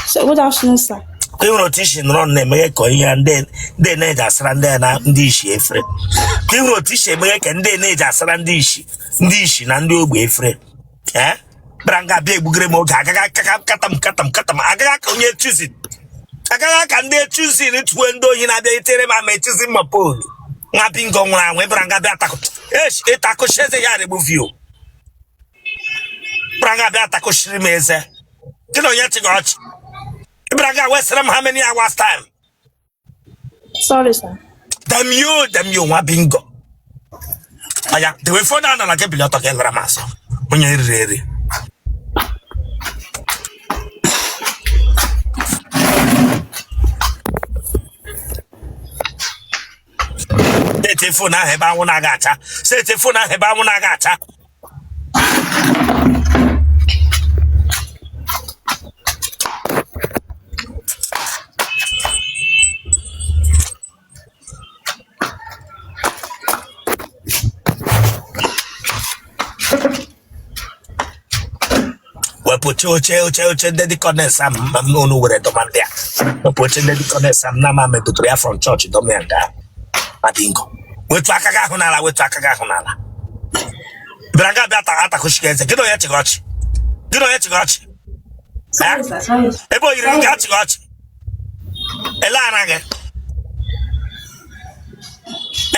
So, good afternoon, sir. Ị hụrụ otu i si nọrọ na-emeghe ka ihe ndị ndị na-eji asara ndị na ndị isi efere. Ị hụrụ otu i si emeghe ka ndị na-eji asara ndị isi, ndị isi na ndị ogbi efere. Ee, bịara nga bịa egbugere m oge. Agaghị aka katam katam katam, agaghị aka onye chuzin, agaghị aka ndị chuzin tuwe ndị ohi na-abịa itere m ama echuzi ma poolu nwa bingo nwụrụ anwụ. Ịbịara nga bịa takụ ịtakụchi eze ya regbu view. Bịara nga bịa takụchiri m eze gị na onye chịghị ọchị. Ịbịara nga wesịrị m how many hours time? Sorry, sir. Damn you, damn you, nwa bingo. Aya, dewe phone ahụ na gị, bili ọtọ ka ị lara m azụ. Onye riri eri. Seti phone ahụ ebe anwụ na-aga acha. Seti phone ahụ ebe anwụ na-aga acha. Wepụ oche, oche, oche, oche ndị deaconess am m unu were dọma ndị a. Wepụ oche ndị deaconess am na ama m ebutere ya from chọọchị dọma ya nga madingo. Wetu aka gị ahụ n'ala, wetu aka gị ahụ n'ala. Bịara nga bịa atakụchi gị eze. Gị na onye chịgị ọchị? Gị na onye chịgị ọchị? Sorry, sir. Sorry. Ebe o yiri gị ka achịgị ọchị. Ele ara gị,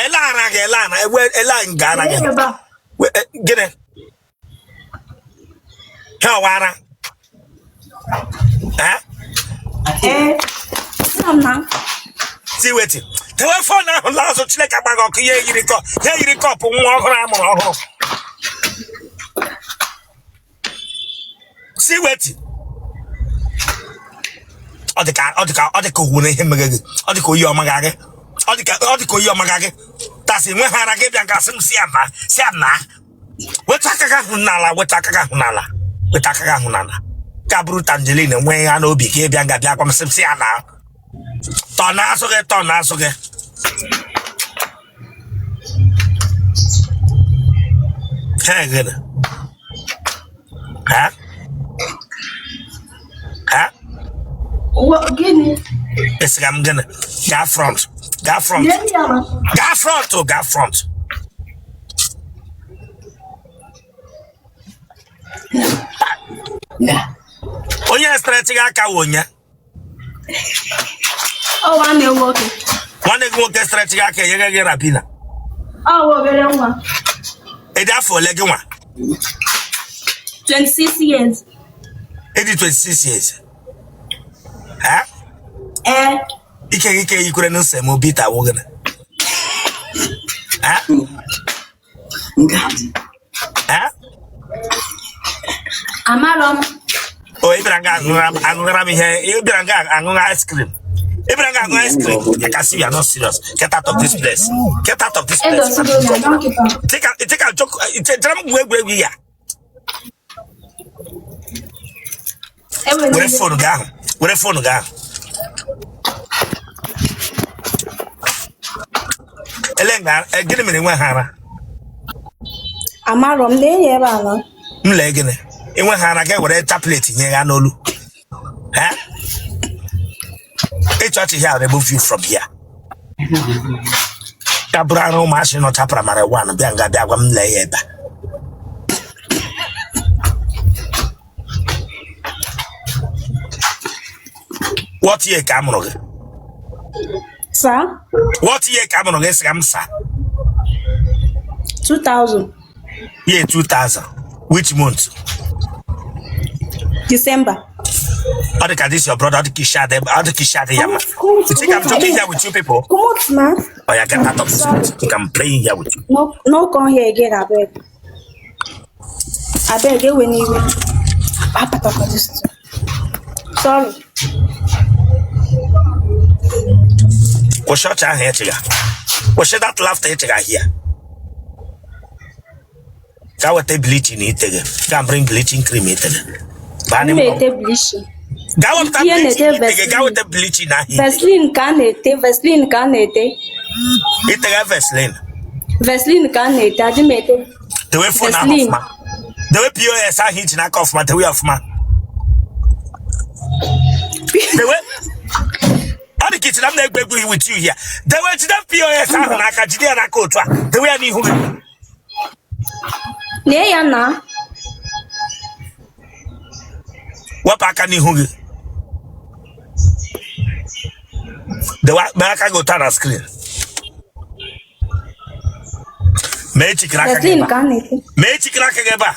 ele ara gị, ele ara ewe, ele nga ara gị. Ebe a. Gịnị ha ọwa ara? Eh? Ee. Nna m na. Si wetin tewe phone ahụ laa azụ. Chineke agbaghị ọkụ. Ihe yiri kọ, ihe yiri kọpụ nwa ọhụrụ a mụrụ ọhụrụ. Si wetin ọ dị ka, ọ dị ka, ọ dị ka owu na ihe meghe gị. Ọ dị ka oyi ọmaga gị. Ọ dị ka oyi ọmaga gị. Tasị nwe ha ara gị bịa nga sị m si ya na si ya na weta aka gị ahụ n'ala, weta aka gị ahụ n'ala, weta aka gị ahụ n'ala. Ka bụrụ tangerine nwee ya n'obi ka ị bịa nga bịa gwa m sị m si ya na tọ n'azụ gị, tọ n'azụ gị. Ha gịnị? Ha? Ha? Gịnị? Esiga m gịnị? Gaa front. Gaa front. Nye m ya ma. Gaa front o, gaa front. Onye stretch gị aka wụ onye? Ọ nwanne m nwoke. Nwanne gị nwoke stretch gị aka enyere gị rapina? Ọ wụ obere nwa. Ị dị afọ ole gị nwa? 26 years. Ị dị 26 years. Ha? Ee. Ike gị ka eyikwere na nsem bita wụ gịnị? Ha? Ha? Amarọ m. O ị bịara nga aṅụghara m ihe, ị bịara nga aṅụgha ice cream. Ị bịara nga aṅụ ice cream. I can see you are not serious. Get out of this place. Get out of this place. Edosigo m ya, don't keep am. Take a joke. Chere m gwa egwuregwu ya. Enwere Were phone gị ahụ. Were phone gị ahụ. Ele nga gịnị mere enwe ha ara? Amarọ m, lee ya ebe a nọ. M lee gịnị? Enwe ha ara ga were chaplet nye ya n'olu. Eh? Ịchọọchị here, remove you from here. Ka bụrụ arụ ụmụasị nọcha primary 1 bịa nga bịa gwa m lee ya ebe a. What year ka a mụrụ gị? Sir? What year ka a mụrụ gị, sị ka m sa? 2000. Year 2000. Which month? December. Ọ dị ka this your brother, ọ dị ka isi adị, ọ dị ka isi adị ya ma. You think I'm joking here with you people? Comot na. Oh yeah, get out of this place. Think I'm playing here with you. No, no come here again, abeg. Abeg, ewe n'iwe. Apatakwa this thing. Sorry. Kwụsị ọchị ahụ ịchịga. Kwụsị that laughter ịchịga here. Gaa weta bleaching ite gị. Gaa bring bleaching cream ite gị. Baa M n'ime ụlọ. na-ete bleaching. Gaa wepụta Ihe bleaching na-ete ite gị. Gaa Vaseline. weta bleaching ahụ ite. Vaseline ka a na-ete, Vaseline ka a na-ete. Itegha Vaseline. Vaseline ka m na-ete, adị m ete. Dewe phone ahụ Vaseline. ọfụma. Dewe POS ahụ i ji n'aka ọfụma, dewe ya ọfụma. Dewe. Ọ dị ka iche na m na-egwu egwu with you here. Dewe, jide POS ahụ n'aka, jide ya n'aka otu a. Dewe ya n'ihu gị. Lee ya na. Wepụ aka n'ihu gị. Dewe, mee aka gị otu a na screen. Mee chikere aka gị Vaseline ebe a. ka m na-ete. Mee chikere aka gị ebe a.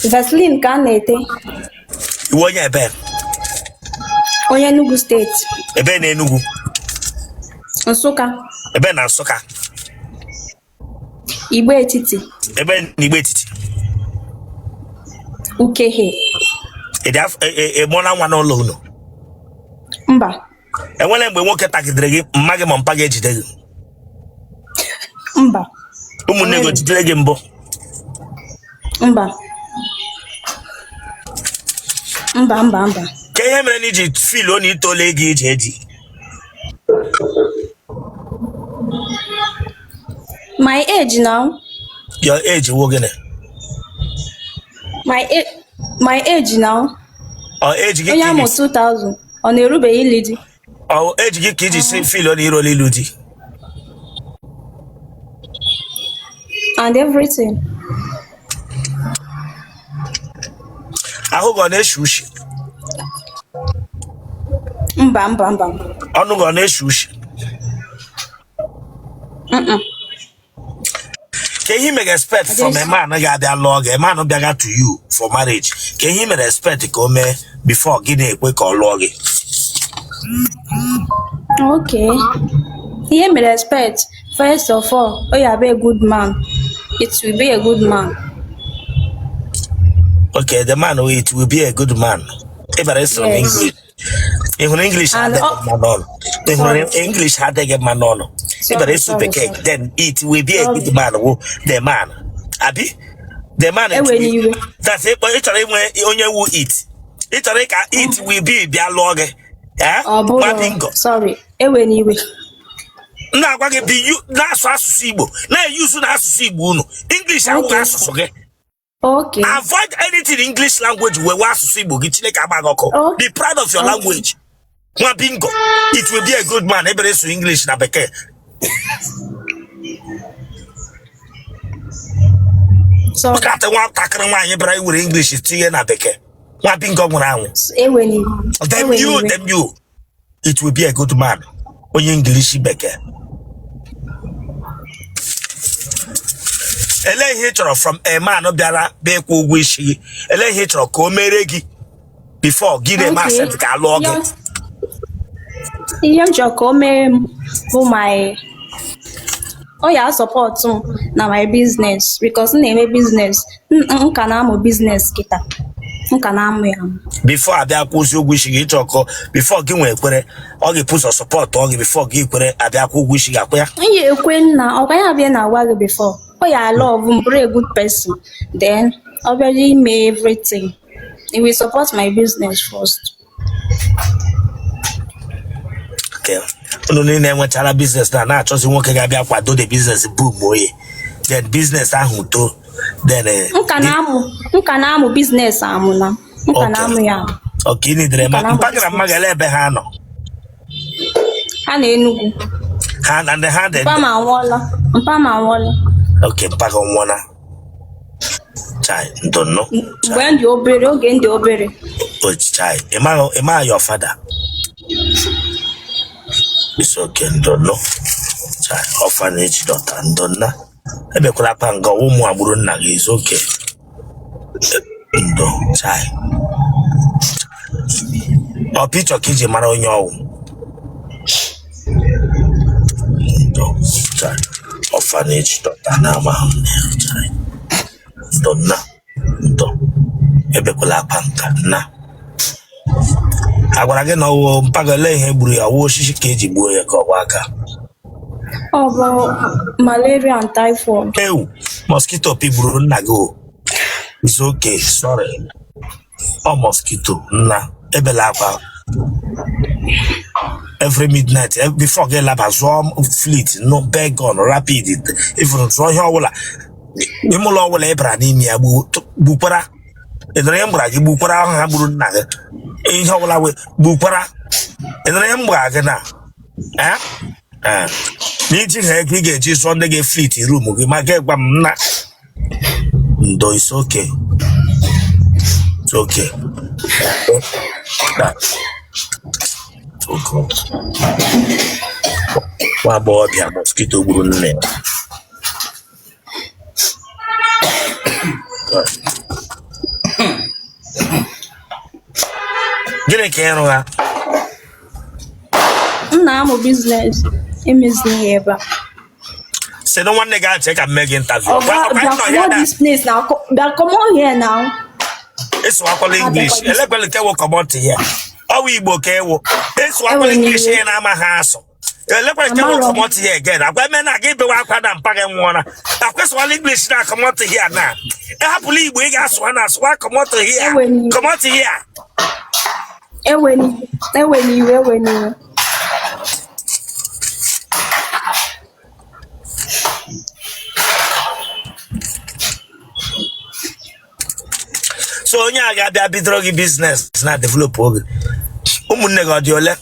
Vaseline ka m na-ete. Ị wụ onye ebe? Onye Enugu steeti. Ebe na Enugu? Nsụka. Ebe na Nsụka? Igbo Etiti. Ebe na Igbo Etiti? Ukehe. Ị mụọla nwa n'ụlọ unu? Mba. Enwere mgbe nwoke tagidere gị, mma gị ma mpa gị ejide gị? Mba. Ụmụnne gị ejidere gị mbụ? Mba. Mba, mba, mba. Ka ihe mere na i ji feel na i tola ịga ije di? My age now. Your age wụ gịnị? My age now. Ọ age gị Onye ka amụ i ji 2000 ọ na-erubeghị ịlụ di. Ọ age gị ka i ji si feel na i ruola ịlụ di? And everything. Ahụ gị ọ na-eshi ushi? Mba, mba, mba. Ọnụ gị ọ na-eshi ushi? Mm-mm. Ka ihe i mere expect from a man ga-abịa lụọ gị, a man bịaga to you for marriage, ka ihe i mere expect ka o mee before gị na-ekwe ka ọ lụọ gị? Okay. Ihe mere expect, first of all, ọ ya be a good man. It will be a good man. Okay, the man, it will be a good man. Ị bịara ịsụrụ m Yes. English. Ị hụrụ English And adịghị ọ mma n'ọnụ. Ị hụrụ sorry, English adịghị mma n'ọnụ. Ị bịara sorry, ịsụ sorry, bekee, sorry. then it will be a good Sorry. man wụ the man. Abi? The man it Ewela will iwe. that's it. Ị chọrọ inwe onye wu it. Ị chọrọ ka it will be bịa lụọ gị. Eh? Ọ Nwa bụrụ bingo. sorry, ewela iwe. M na-agwa gị be you na-asụ asụsụ Igbo, na-eyuzu na asụsụ Igbo unu. English awụghị Okay. asụsụ gị. Okay. Avoid anything English language wewe asụsụ Igbo gị Chineke agba gị ọkụ. Okay. Be proud of your Okay. language. Nwa bingo. It will be a good man. Ị bịara ịsụ English na bekee. Sorry. Look at nwatakịrị nwaanyị bịara iwere English tinye na bekee. Nwa bingo nwụrụ anwụ. Ewela iwe. Damn Ewela you, iwe. damn you. It will be a good man. Onye English bekee. Elee ihe ị chọrọ from a man bịara bịa ịkwụ ụgwọ isi gị? Elee ihe ị chọrọ ka o mere gị before gị na-eme Okay. accept ka a lụọ gị? Ihe m chọrọ ka o mere m bụ my ọ ya support m na my business because m na-eme business, m ka na-amụ business kịta, m ka na-amụ ya amụ. Before abịa kwụzi ụgwọ isi gị, ị chọrọ ka before gị nwee kwere, ọ ga-ebu ụzọ support gị before gị kwere abịa kwụ ụgwọ isi gị, akwa ya? M ya ekwe nna ọkwa ya bịa na-agwa gị before ọ ya love m, bụrụ a good person, then ọ bịara ime everything, he will support my business first. Okay. Unu niile enwechara business na na-achọzi nwoke ga-abịa kwado the business boom oye, then business ahụ too, then M ka na-amụ, m ka na-amụ business amụ na m ka Okay. na-amụ ya amụ. Okay, ị nidere M ka ma na-amụ mpa gị na mma business. gị ele ebe ha nọ? Ha na Enugu. Ha na ndị ha dị Mpa ndụ? m anwụọla, mpa m anwụọla. Okay, mpa gị nwụọla. Chai, ndo nnụ. Mgbe m dị obere, oge m dị obere. Oh, chai, ị maghị your father? It's okay, ndo nnụ. Chai, orphanage daughter, ndo nna. Ebekwala akwa nga ụmụ agbụrụ nna gị, it's okay. Ndo, chai. Ọ picture ka i ji mara onye ọ wụ. Ndo, chai. Orphanage daughter na-amaghị nne ya, chai. Ndo nna, ndo. Ebekwala akwa nka nna. A gwara gị na ọwụ mpa gị, olee ihe gburu ya? Ọwụ osisi ka eji gbuo ya ka ọ bụ aka? Ọ bụ malaria and typhoid. Ewu, mosquito pigburu nna gị o. It's okay, sorry. Ọ mosquito nna, ebela akwa. Every midnight, before gị laba, zụọ fleet no Baygon, Rapid, even zụọ ihe ọbụla ime ụlọ ọbụla ị bara n'ime ya, gbukwara. Ị nụrụ ihe m gwara gị? Gbukwara ahụ ha gburu nna gị, ihe ọbụla wee gbukwara. Ị nụrụ ihe m gwara gị na eh? Eh. Na iji ha ego ị ga-eji zụọ ndị gị fleet room gị ma gị gwa m na ndo. It's okay, it's okay. It's okay. Nwa agbọghọbịa mosquito gburu nne ya. Gịnị ka ị rụgha? M na-amụ business, emezina ya ebe a. Sị na nwanne gị achị ka m mee gị interview. Oga, bịa comot this place now. Bịa comot here now. Ị sụwakwala English. Elekwala nke wụ comot here. Ọ wụ Igbo ka ị wụ. Ị sụwakwala English ị na-amaghị asụ. Elekwala nke wụ comot here again. Agwa eme na gị bewe akwa na mpa gị nwụọra. Akwesịwala English na comot here na. Ị hapụla Igbo ị ga-asụwa na asụwa comot here. Comot here. Ewena iwe, ewena iwe. So onye a ga-abịa bidoro gị business na develop oge. Ụmụnne gị ọ dị ole?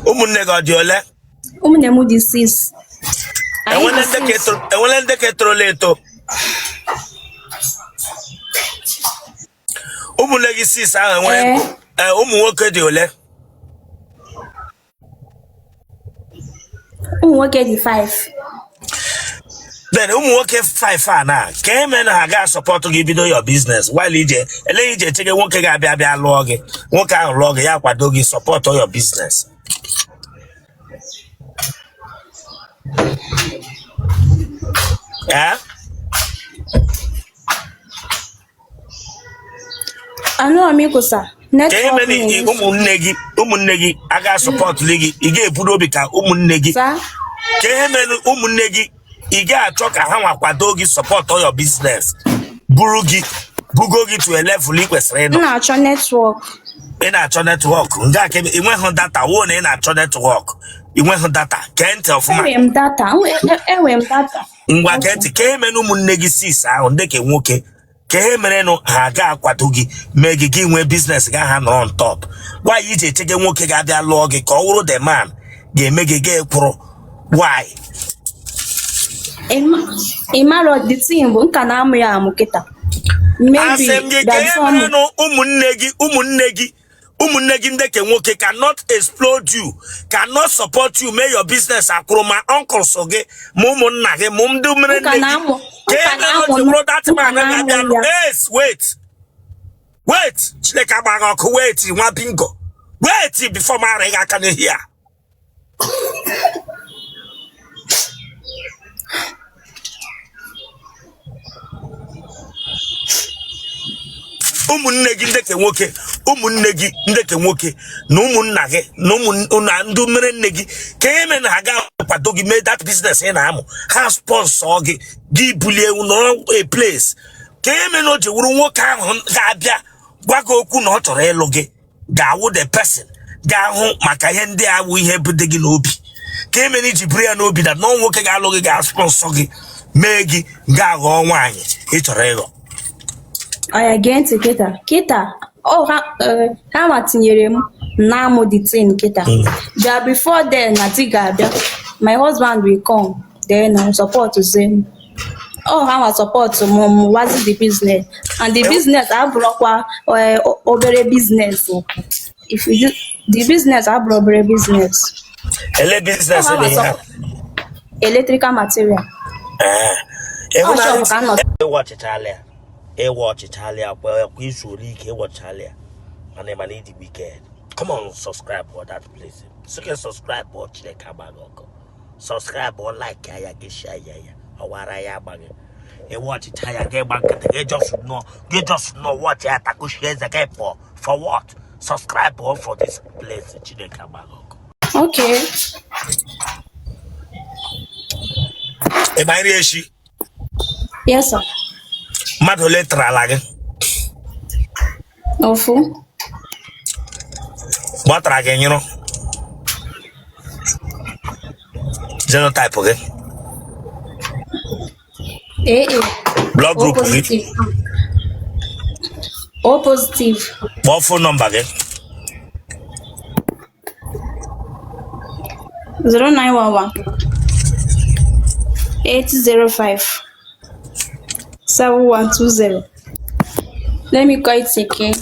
Ụmụnne gị ọ dị ole? Ụmụnne m dị 6. Enwele ndị ka etorola eto? Ụmụnne gị 6 ahụ enwere ụmụ nwoke dị ole? Ụmụ nwoke dị 5. Then ụmụ nwoke 5 a na ka eme na ha ga-asupport gị bido your business while ije ele ije chege nwoke ga-abịa bịa lụọ gị, nwoke ahụ lụọ gị, ya kwado gị support your business. Eh? Anụrụ m ịkwụsa. Ka ihe mere ụmụnne gị aga asupportli gị, ị ga-ebu n'obi ka ụmụnne gị, ka ihe mere ụmụnne gị ị ga-achọ ka ha nwa kwado gị support your business, buru gị bugo gị to a level ị kwesịrị ịnọ. M na-achọ network. Ị na-achọ network nga ka ị nweghị data wuo na ị na-achọ network, ị nweghị data. Gee ntị ọfụma. Enwere m data, enwere m data. Ngwa gee ntị, ka ihe mere ụmụnne gị 6 ahụ ndị ke nwoke, ka ihe mere nụ ha ga-akwado gị mee gị gị nwee business ga ha nọrọ on top, why iji echege nwoke ga-abịa lụọ gị ka ọ wụrụ the man ga-eme gị gị kwụrụ, why? Ị marọ the thing bụ nka na-amụ ya amụ kịta. Maybe Asị m gị ka ihe mere nụ ụmụnne gị ndị ke nwoke cannot explode you, cannot support you, mee your business akwụrụ, ma uncles gị, ma ụmụnna gị, ma ndị mere nne gị, ka ihe mere o ji bụrụ that man ga-abịa lụ. Yes, wait, wait, Chineke agbaghị ọkụ. Wait, nwa bingo, wait before m arị gị aka n'ihi a. Ụmụnne gị ndị ke nwoke, ụmụnne gị ndị ke nwoke na ụmụnna gị na ụmụ na ndị mere nne gị, ka ihe mere na ha ga-akwado gị mee that business ị na-amụ, ha sponsor gị, gị bulie nọrọ a place, ka ihe mere na o ji wụrụ nwoke ahụ ga-abịa gwa gị okwu na ọ chọrọ ịlụ gị ga-awụ the person ga-ahụ maka ihe ndị a wụ ihe bụ dị gị n'obi, ka e mere iji buru ya n'obi na nọọ nwoke ga-alụ gị ga-sponsor gị mee gị ga-aghọọ nwaanyị ị chọrọ ịghọ? Oya, gee ntị kịta kịta. Ọ ha ha ma tinyere m na-amụ the thing kịta. Bịa before then na di ga-abịa, my husband will come, then na support zi m. Ọ ha ma support m m wazi the business, and the business abụrụkwa obere business. If you do the business, abụrụ obere business. Ele business Ọ ha ma dị ya? Electrical material. Ee, Ọ shop ka m nọ. Ịwa ọchịchalị ya, ịwa ọchịchalị ya kwa kwa izu ole ike ịwọchalị ya, mana ịdị wicked. Come on, subscribe for that place. Sị subscribe ọ, Chineke agbaghị ọkụ. Subscribe ọ, like ya, gị share ya, ya ọwara ya agbaghị. Ịwa ọchịcha ya, gị gba nkịtị, gị just nọ, gị just nọ watch ya, takushie eze gị pụọ. For what? Subscribe ọ for this place. Chineke agbaghị ọkụ. Okay. Ị ma nri eshi? Yes, sir. Mmadụ ole tarala gị? Ofu. Mgbe ọ tara gị nyụrụ genotype gị? AA. Blood O group gị? positive. O positive. Kpọọ phone number gị. 0911 805 7120. Let me call it again.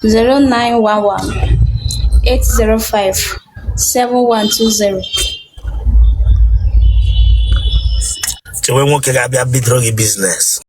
0911 805 7120. Chewe nwoke ga-abịa bidoro gị business.